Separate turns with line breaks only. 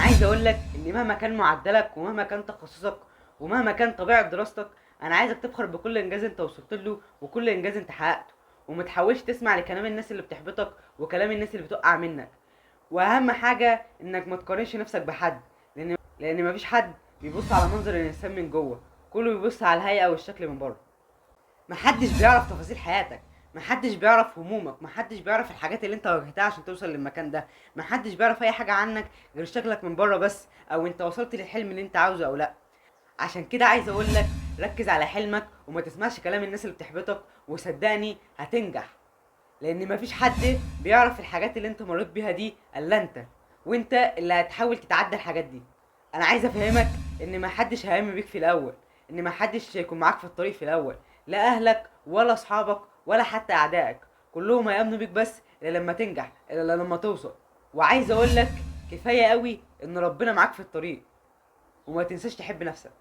عايز اقول لك ان مهما كان معدلك، ومهما كان تخصصك، ومهما كان طبيعة دراستك، انا عايزك تفخر بكل انجاز انت وصلت له وكل انجاز انت حققته، وما تحاولش تسمع لكلام الناس اللي بتحبطك وكلام الناس اللي بتقع منك. واهم حاجة انك ما تقارنش نفسك بحد، لان مفيش حد بيبص على منظر الانسان من جوه، كله بيبص على الهيئة والشكل من بره. محدش بيعرف تفاصيل حياتك، محدش بيعرف همومك، محدش بيعرف الحاجات اللي انت واجهتها عشان توصل للمكان ده، محدش بيعرف اي حاجة عنك غير شكلك من بره بس، او انت وصلت للحلم اللي انت عاوزه او لا. عشان كده عايز اقول لك ركز على حلمك وما تسمعش كلام الناس اللي بتحبطك، وصدقني هتنجح، لان مفيش حد بيعرف الحاجات اللي انت مريت بيها دي الا انت، وانت اللي هتحاول تتعدى الحاجات دي. انا عايز افهمك ان محدش هيامن بيك في الاول، ان محدش هيكون معاك في الطريق في الاول، لا اهلك ولا اصحابك ولا حتى اعدائك، كلهم هيامنوا بيك بس الا لما تنجح، الا لما توصل. وعايز اقول لك كفايه قوي ان ربنا معاك في الطريق، وما تنساش تحب نفسك.